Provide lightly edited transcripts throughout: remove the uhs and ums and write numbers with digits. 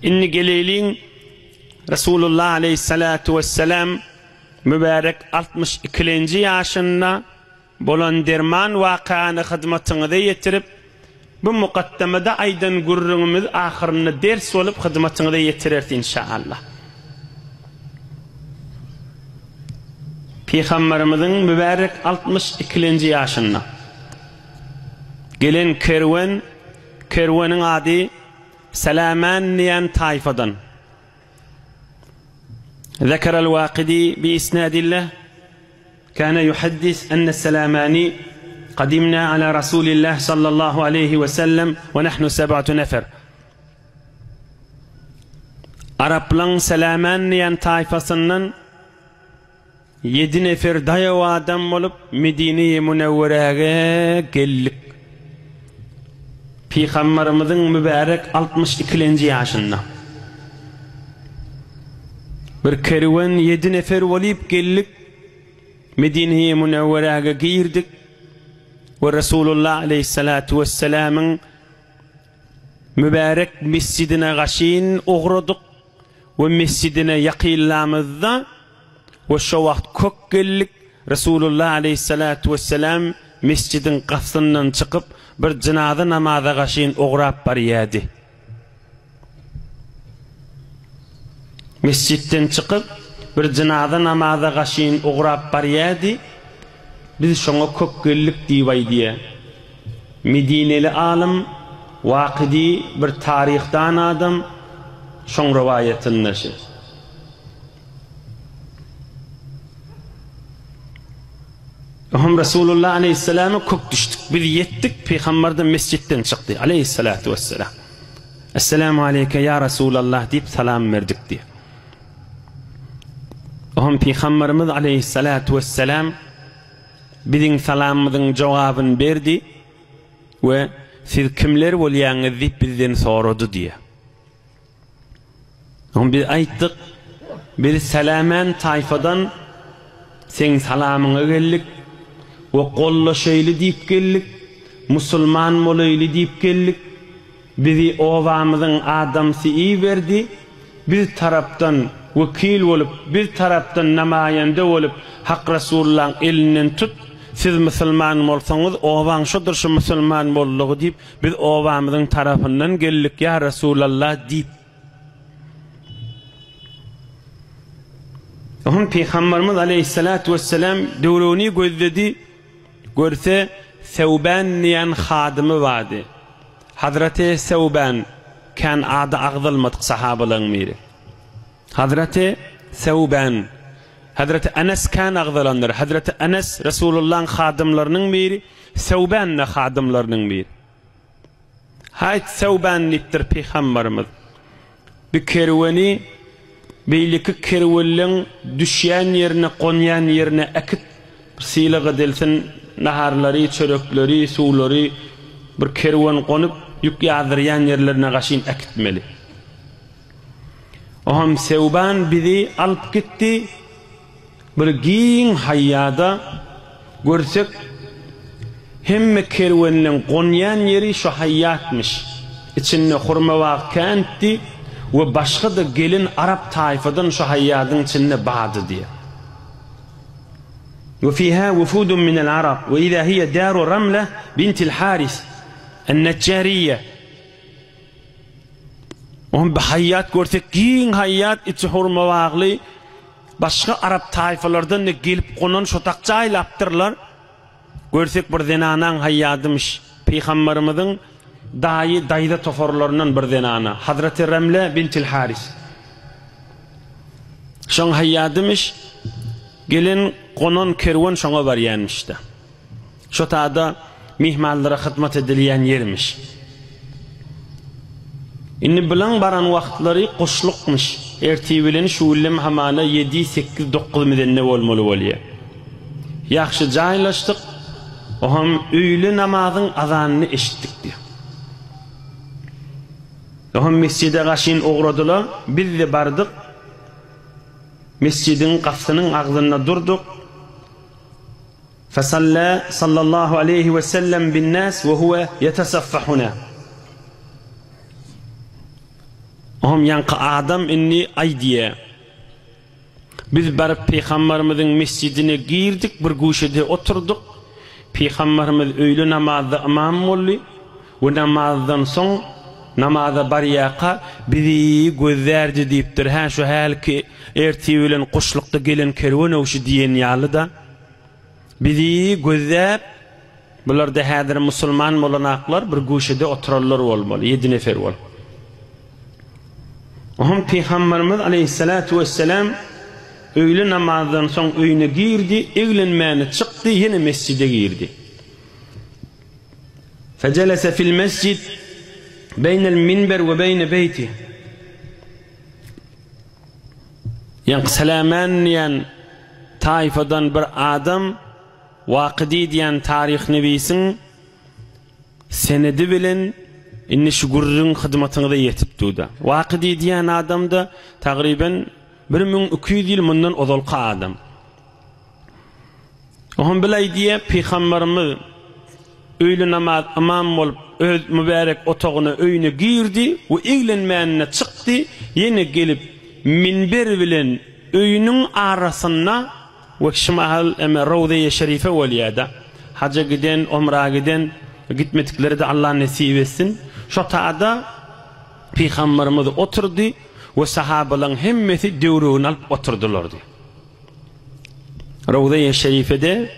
Indi geleýliň Resulullah aleýhissalatu wessalam mübärek 60 ikilenji ýaşynda bolan derman wakany hyzmatyňyza ýetirip, bu mukaddamada aýdan gürrüňimiz ahyrynda ders bolup hyzmatyňyza ýetireris inşaallah. Pygamberimiziň mübärek 60 ikilenji ýaşynda gelen kerwen, kerweniň ady Salamän diýen taýfadan. Zekerel Wakidi bi isnadillah Kana yuhaddis enne Salamani kadimna ala Rasulillah sallallahu aleyhi we sellem we nahnu seb'atu nefer. Araplaň Salaman diýen taýfasyndan ýedi nefer daýaw adam bolup Medine-i Münewweräge geldik. Pygambarymyzyň mübärek altmyş ikilenji ýaşynda. Bir kerwen ýedi nefer bolyp geldik, Medine-i Münewweräge girdik we Resulullah aleýhissalatu wessalamyň mübärek mesjidine gaşyn ugradyk we mesjidine ýakynlamyzda we şo wagt kök geldik, Resulullah aleýhissalatu wessalam mesjidiň gapysyndan çykyp, bir jynaza namaza gaşyn ugrap barýardy. Mesjitden çykyp, bir jynaza namaza gaşyn ugrap barýardy, biz şoňa kök geldik diýip aýdýar. Medineli alym Wakydy bir taryhdan adam, şoň rowaýatynda şi. Ohm Resulullah aleýhissalama kök düşdük. Biz ýetdik, pygamber-de mesjitden çykdy aleýhissalatu wessalam. Esselamu aleýke ýa Resulallah diýip salam berdik diýýär. Ohm pygamberimiz aleýhissalatu wessalam biziň salamymyzyň jogabyny berdi we siz kimler bolýaňyz diýip bizden sorady diýýär. Soň biz aýtdyk, Biz Sälämän taýfadan seň salamyňa geldik we gollaşaýly diýip geldik, musulman bolaýly diýip geldik. Bizi obamyzyň adamsy iberdi, biz tarapdan wekil bolup, biz tarapdan namaýanda bolup, Hak Resulullaň elinden tut, siz musulman bolsaňyz, obaň şodur şu musulman boldugy diýip, Biz obamyzyň tarapyndan geldik, ýa Resulallah diýip. Oňa Pygamberimiz aleýhissalatu wesselam döwrüni gözledi, görse Sewbän diýen hadymy bardy. Hazreti Sewbän kän ady agzalmadyk sahabalaryň biri. Hazreti Sewbän Hazreti Enes kän agzalandyr. Hazreti Enes Resulullahyň hadymlarynyň biri. Sewbän-de hadymlarynyň biri. Haýt, Sewbän diýipdir pygambarymyz. Bu kerweni beýleki kerwenleň düşýän ýerine, gonýan ýerine äkit, bir sylag edilsin, naharlary, çörekleri, suwlary bir kerwen gonup, ýük ýazdyrýan ýerlerine gaşyn äkitmeli. Oňam Sewban bizi alyp gitdi. Bir giň haýýada görsek, hemme kerwenleň gonýan ýeri şo haýýatmyş. Içinde hurma bag käntdi we başga-da gelen arap taýfadan şo haýýadyň içinde bardy diýýär. We fiha wufudun minel arab we iza hiýe daru Ramle bintil Haris en-Neçjariýe. Oňa bir haýýat görsek, giň haýýat, içi hurma bagly. Başga arap taýfalardan-da gelip gonan şotak jaýlapdyrlar. Görsek bir zenanaň haýýadymyş. Pygambarymyzyň daýy, daýza toparlaryndan bir zenana. Hazreti Remle bintil Haris. Şoň haýýadymyş. Gelen gonan kerwen şoňa barýanmyş-da. Şo tada myhmanlara hyzmat edilýän ýermiş. Indi bilaň baran wagtlary guşlukmyş. Ertir bilen şuwlem hamana ýedi, sekiz, dokuz mizende bolmaly bolýa. Ýagşy jaýlaşdyk, oham öýle namazyň azanyny eşitdik diýýär. Oham mesjide gaşyn ugradylar, biz-de bardyk. Mesjidiň gapysynyň agzynda durduk. Fesalla sallallahu aleýhi we sellem bin-nas we huwe ýetesaffahuna. Oňam ýaňky adam indi aýdýa. Biz baryp Pygambarymyzyň mesjidine girdik, bir guşede oturdyk. Pygambarymyz öýle namazda ymam boldy we namazdan soň namaza barýaka bizi gözlärdi diýipdir. Hä şu hälki ertir bilen guşlukda gelen kerwen öwşi diýen ýaly-da. Bizi gözläp, bularda häzir musulman bolanaklar bir guşede oturanlar bolmaly, ýedi nefer bolup. Oňam Pygamberimiz aleýhissalatu wesselam öýle namazdan soň öýüne girdi, eglenmäne çykdy, ýene mesjide girdi. Fejelese fil mesjid beýnel minber we beýne beýti. Ýaňky Selemen diýen taýfadan bir adam Wakydy diýen taryhnewisiň senedi bilen indi şu gürrüň hyzmatyňyza ýetip dur-da. Wakydy diýen adam-da tagryban 1200 ýyl mundan ozalky adam. Oňa bile aýdýar, Pygamberimiz öýle namaz ymam bolup, öz mübärek otagyna, öýüne girdi we eglenmänine çykdy, ýene gelip minber bilen öýüniň arasynda we şu mahal eme Rawzeýe Şerife bolýar-da. Haja giden, omra giden, gitmediklere-de Allah nesip etsin. Şo tada Pygamberimiz oturdy we sahabalaryň hemmesi döwregini alyp oturdylar diýýär. Rawzaýy Şerifede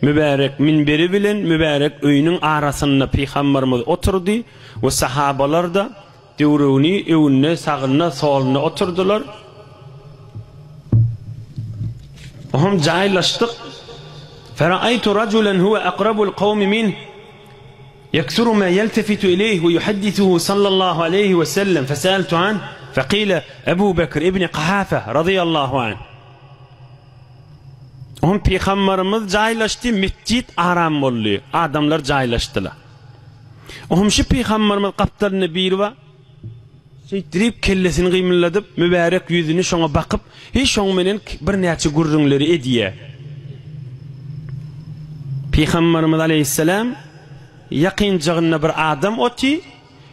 mübärek minberi bilen mübärek öýüniň arasynda Pygamberimiz oturdy we sahabalar-da döwregini öňünde, sagynda, solunda oturdylar. Oňam jaýlaşdyk. Feraýtu rajulan huwa akrabul kawmi minh Ýeksuru ma ýeltefitu ileýh we ýuhaddisuhu sallallahu aleýhi we sellem feseeltu anh fekile Ebu Bekr ibni Kahafe razyýallahu anh. Oňa Pygambarymyz jaýlaşdy, metjit aram boldy, adamlar jaýlaşdylar. Oňa şu Pygambarymyz gapdalynda biri bar. Şeýtdirip kellesini gymyldadyp, mübärek ýüzüni şoňa bakyp, hiç şoň menen birnäçe gürrüňleri edýär. Pygamberimiz aleýhissalam ýakynjagynda bir adam oty,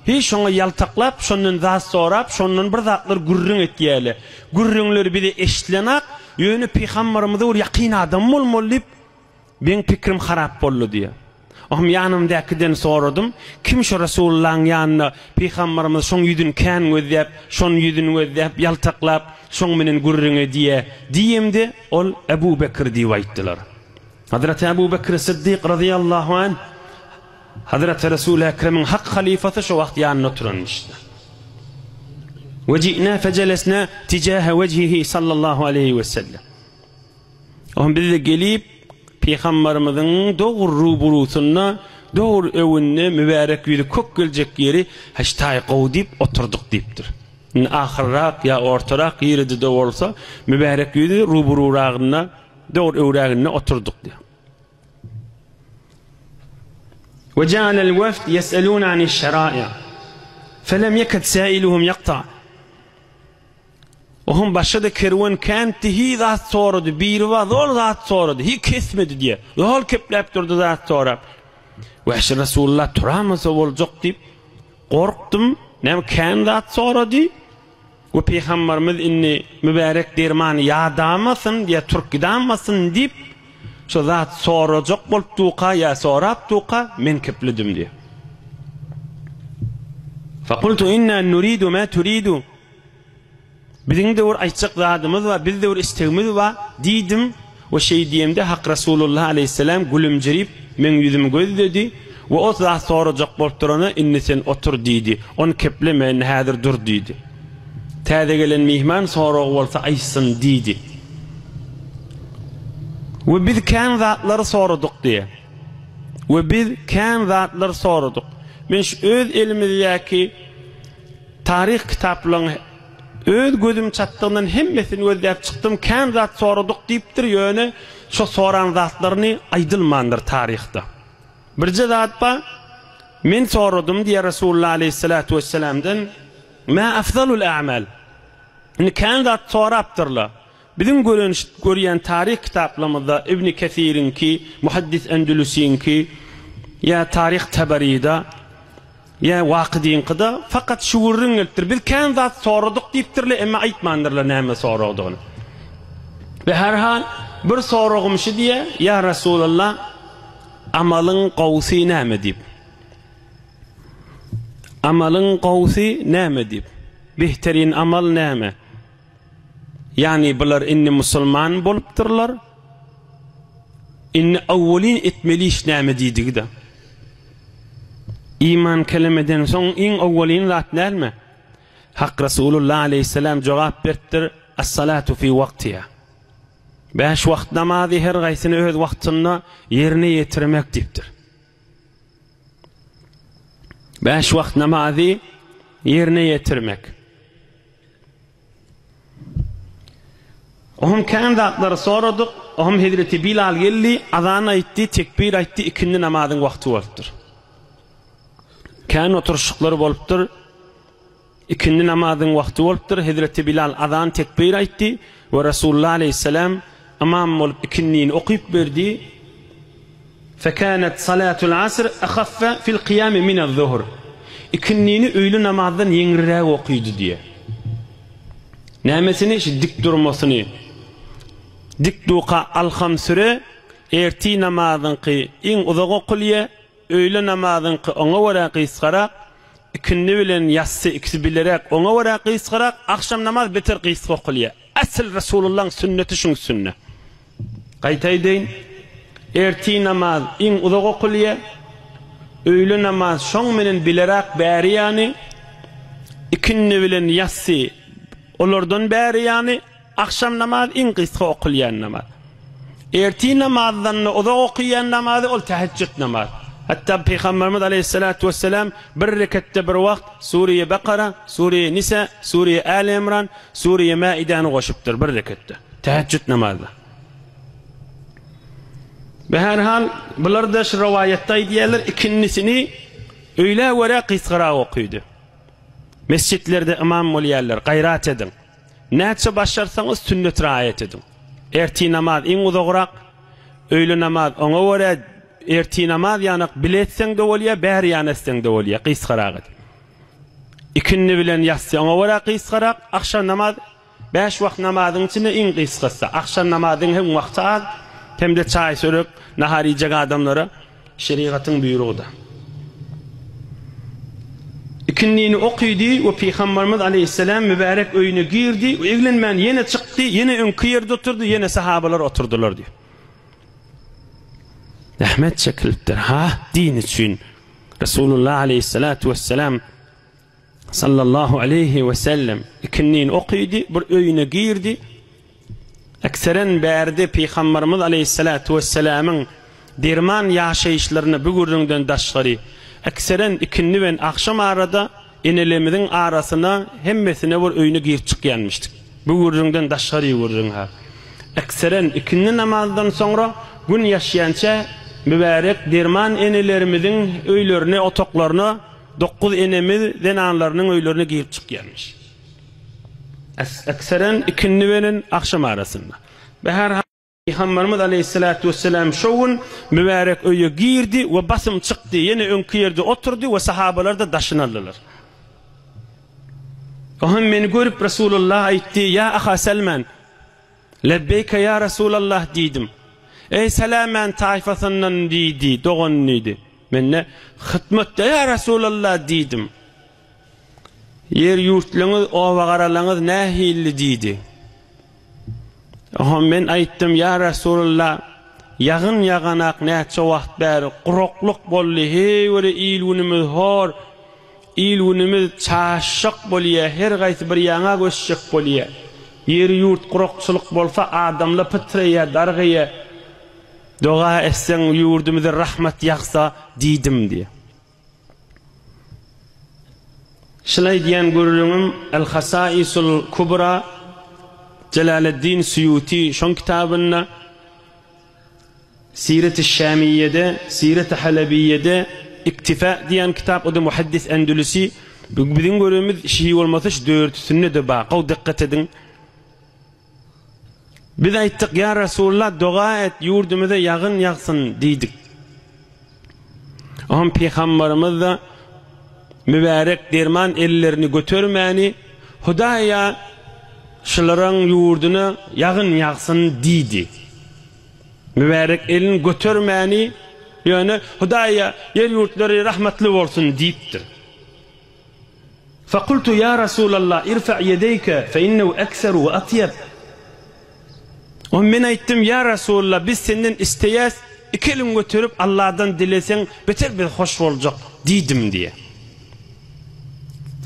hiç şoňa ýaltaklap, şondan zat sorap, şondan bir zatlar gürrüň etýärler. Gürrüňleri bize eşidilenak, ýöne pygamberimize bir ýakyn adam bolmaly diýip, Meň pikrim harap boldy diýýär. Ohm ýanymdäkiden soradym, kim şo Resulullahyň ýanynda pygambarymyz şoň ýüzüni kän gözläp, şon ýüzüni gözläp, ýaltaklap, şoň menen gürrüň edýä diýemde, ol Ebu Bekir diýip aýtdylar. Hazreti Ebu Bekir Syddyk razyýallahu anh Hazreti Resul Ekremiň hak halyfasy şo wagt ýanynda oturanmyşdy. We ji'na fejelesna tijaha wejhihi sallallahu aleýhi we sellem. Oňa biz-de gelip, Pygambarymyzyň dogry ruburusynda, dogry öwünde mübärek ýüzi kök geljek ýeri Heştaý gowy diýip oturdyk diýipdir. Indi ahyrrak ýa ortarak ýerede-de bolsa, mübärek ýüzi rubururagynda, dogry öwräginde oturdyk diýýär. We ja'alel wefd ýes'elûne aniş-şera'i, felem ýeked sâiluhum ýakta. Oňam başga-da kerwen känti hi zat sorady, biri bar zol zat sorady, hi kesmedi diýýär. Zol kepläp durdy zat sorap. Wäşi Resulullah turamasa boljak diýip, gorkdum. Näme kän zat sorady? We pygamberimiz indi mübärek dermany ýadamasyn ýa turup gidamasyn diýip, şo zat sorajak bolup duka ýa sorap duka men kepledim diýýär. Fakultu inna nuridu ma turidu. Biziň-de bir aýtjak zadymyz bar, biz-de bir istegimiz bar, diýdim we şeý diýemde Hak Resulullah aleýhissalam gülümjirip, meň ýüzümi gözledi we o zat sorajak bolup durana, Indi sen otur diýdi. Ony kepleme, indi häzir dur diýdi. Täze gelen myhman soragy bolsa aýtsyn diýdi. We biz kän zatlary soradyk diýýär. We biz kän zatlary soradyk. Men şu öz elimizdäki Taryh kitaplaryň öz gözüm çatdygyndan hemmesini gözläp çykdym, kän zat soradyk diýipdir, ýöne şo soran zatlaryny aýdylmandyr taryhda. Birje zat bar, men soradym diýýär Resulullah aleýhissalatu wessalamdan, Mä afzalul a'mal? Indi kän zat sorapdyrlar. Biziň gören görýän taryh kitaplarymyzda Ibni Kesiriňki, Muhaddis Endülüsiňki ýa Taryh Tabaryda. Ýa Wakydyňkyda fakat şu gürrüň gelipdir. Biz kän zat soradyk diýipdirler, emma aýtmandyrlar näme soragdygyny. Be her hal bir soragym şu diýýär, Ýa Resulallah, amalyň gowusy näme diýip. Amalyň gowusy näme diýip. Behterin amal näme? Ýagny bular indi musulman bolupdyrlar. Indi awwalin etmeli iş näme diýdigi-de. Iman kelemeden soň iň owwalyn zat näme? Hak Resulullah aleýhissalam jogap beripdir, As-salatu fi wagtiha. Bäş wagt namazy her gaýsyny öz wagtynda ýerine ýetirmek diýipdir. Bäş wagt namazy ýerine ýetirmek. Oňam kän zatlary soradyk. Oňam hezreti Bilal geldi, azan aýtdy, tekbir aýtdy, ikindi namazyň wagty bolupdyr. Kän oturyşyklar bolupdyr. Ikindi namazyň wagty bolupdyr. Hezreti Bilal azan, tekbir aýtdy we Resulullah aleýhissalam ymam bolup ikindini okyp berdi. Fekânet salâtul asr ehaffe fil kıyâmi minez-zuhr. Ikindini öýle namazdan ýeňilräk okydy diýýär. Nämesini? Şu dik durmasyny. Dik duka Alham süre ertir namazyňky iň uzak okulýar, öýle namazyňky oňa görä gysgarak, ikindi bilen ýassy ikisi bileräk oňa görä gysgarak, agşam namaz beter gysga okulýar. Asyl Resulullahyň sünneti şuň üstünde. Gaýta aýdaýyn, ertir namaz iň uzak okulýar, öýle namaz şoň menen bileräk bäri ýany, ikindi bilen ýassy olardan bäri ýany, agşam namaz iň gysga okulýan namaz. Ertir namazdan-da uzak okaýan namazy ol täheçjüt namaz. Hatda Pygamberimiz aleýhissalatu wessalam bir reketde bir wagt Sure-i Bakara, Sure-i Nisa, Sure-i Äli Imran, Sure-i Maidäni goşupdyr bir reketde. Täheçjüt namazda. Be-herhal, bular-da şu rowaýatda aýdýarlar, ikindisini öýlä görä gysgarak okydy. Mesjitlerde ymam bolýarlar, gaýrat ediň. Näçe başarsaňyz sünnet raýat ediň. Ertir namaz iň uzagrak, öýle namaz oňa görä ertir namaz ýanak bile etseň-de bolýar, bäri ýana etseň-de bolýar, gysgarak et. Ikindi bilen ýassy oňa görä gysgarak, agşam namaz Bäş wagt namazyň içinde iň gysgasy. Agşam namazyň hem wagty az, hem-de çaý-çörek, nahar iýjek adamlara şerigatyň buýrugydyr. Ikindini okydy we Pygamberimiz aleýhissalam mübärek öýüne girdi we eglenmän ýene çykdy, ýene öňki ýerde oturdy, ýene sahabalar oturdylar diýip. Zähmet çekilipdir, ha, din üçin. Resulullah aleýhissalatu wessalam Sallallahu aleýhi we sellem ikindini okydy, bir öýüne girdi. Ekseren bärde Pygamberimiz aleýhissalatu wessalamyň derman ýaşaýyşlaryna bu gürrüňden daşgary, ekseren ikindi bilen agşam arada enelerimiziň arasyna hemmesine bir öýüne girip çykýanmyşdyk. Bu gürrüňden daşgary gürrüň ha. Ekseren ikindi namazdan soňra gün ýaşýança mübärek derman enelerimiziň öýlerine, otaklaryna Dokuz enemiz zenanlarynyň öýlerine girip çykýarmyş. Ekseren ikindi bilen agşam arasynda. Be-her-hal, Pygamberimiz aleýhissalatu wesselam şo gün mübärek öýe girdi we basym çykdy, ýene öňki ýerde oturdy we sahabalar-da daşyny aldylar. O hem meni görüp Resulullah aýtdy, Ýa Aha Selman! Lebbeýke ýa Resulallah diýdim. Eý Selämän taýfasyndan diýdi, dogan diýdi. Men-de, Hytmatda ýa Resulallah diýdim. Ýer-ýurtlaryňyz, oba-garalaryňyz nähilli diýdi. Oňa men aýtdym, Ýa Resulallah, ýagyn ýaganak näçe wagt bäri guraklyk boldy, heý bir il-günümiz hor, Il-günümiz çaşjak bolýa, her gaýsy bir ýaňa göçjek bolýa. Ýer-ýurt gurakçylyk bolsa, adamla pytraýa, dargaýa. Doga etseň, ýurdumyza rahmat ýagsa diýdim diýýä. Şul aýdýan gürrüňim El-Hasaisul Kubra Jelaleddin Suýuti şoň kitabynda. Siret-i Şämiýede, Siret-i Halebiýede Iktifa diýen kitap, o-da muhaddis Endülüsi. Bu biziň görenimiz şi bolmasa şu dördüsinde-de bar. Gowy dykgat ediň. Biz aýtdyk, Ýa Resulallah, doga et, ýurdumyza ýagyn ýagsyn diýdik. Oňa pygamberimiz-de. Mübärek derman ellerini götermäni, Hudaýa şularyň ýurduna ýagyn ýagsyn diýdi. Mübärek elini götermäni, ýöne Hudaýa ýer-ýurtlary rahmatly bolsun diýipdir. Fekultu ýa Rasulallah irfa ýedeýke fe innehu ekseru we atýeb. Onda men aýtdym, Ýa Resulallah, biz senden isleýäs, iki eliňi göterip Allahdan dileseň, beter biz hoş boljak diýdim diýýär.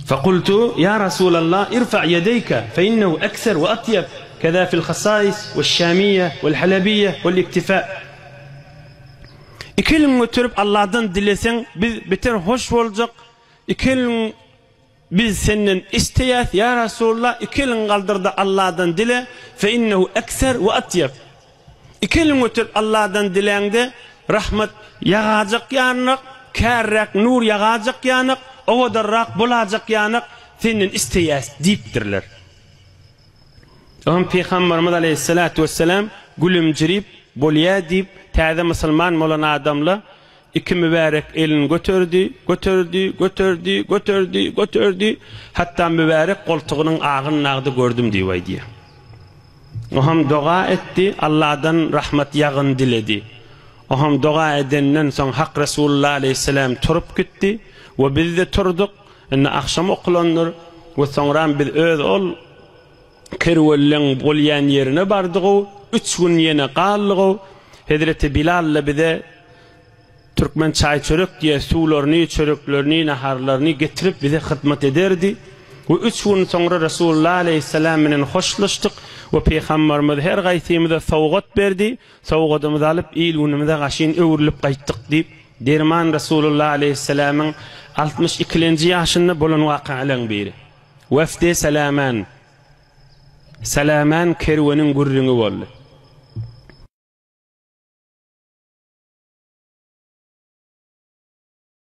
Fekultu ýa Rasulallah irfa ýedeýke fe innehu ekser we atýeb, keza fil hasaýis we şamiýe wel halebiýe wel iktifa. Iki eliňi göterip Allahdan dileseň, biz beter hoş boljak, iki eliňi Biz senden isleýäs, ýa Resulallah, iki eliňi galdyr-da Allahdan dile, fe innehu ekser we atýeb. Iki eliňi göterip Allahdan diläňde, rahmat ýagajak ýanyk, kärräk nur ýagajak ýanyk, owadanrak bolajak ýanyk, senden isleýäs diýipdirler. Oňa Pygamberimiz aleýhissalatu wessalam gülümjirip, Bolýa diýip, täze musulman bolan adamla iki mübärek elini göterdi, göterdi, göterdi, göterdi, göterdi, hatda mübärek goltugynyň agyny nagdy gördüm diýip aýdýar. Oňam doga etdi, Allahdan rahmat ýagyny diledi. Oňam doga edenden soň Hak Resulullah aleýhissalam turup gitdi we biz-de turduk. Indi agşam okulandyr we soňram biz öz ol kerwenleň bolýan ýerine bardyg-ow, üç gün ýene galdyg-ow. Hezreti Bilal-da bize türkmen çaý-çörek diýe suwlaryny, çöreklerini, naharlaryny getirip bize hyzmat ederdi. We üç gün soňra Resulullah aleýhissalam bilen hoşlaşdyk we Pygamberimiz her gaýsymyza sowgat berdi. Sowgadymyzy alyp il-günümize gaşyn öwrülip gaýtdyk diýip, Derman Resulullah aleýhissalamyň 60 ikilenji ýaşynda bolan wakalaryň biri. Wefdi Selaman Selaman kerweniň gürrüňi boldy.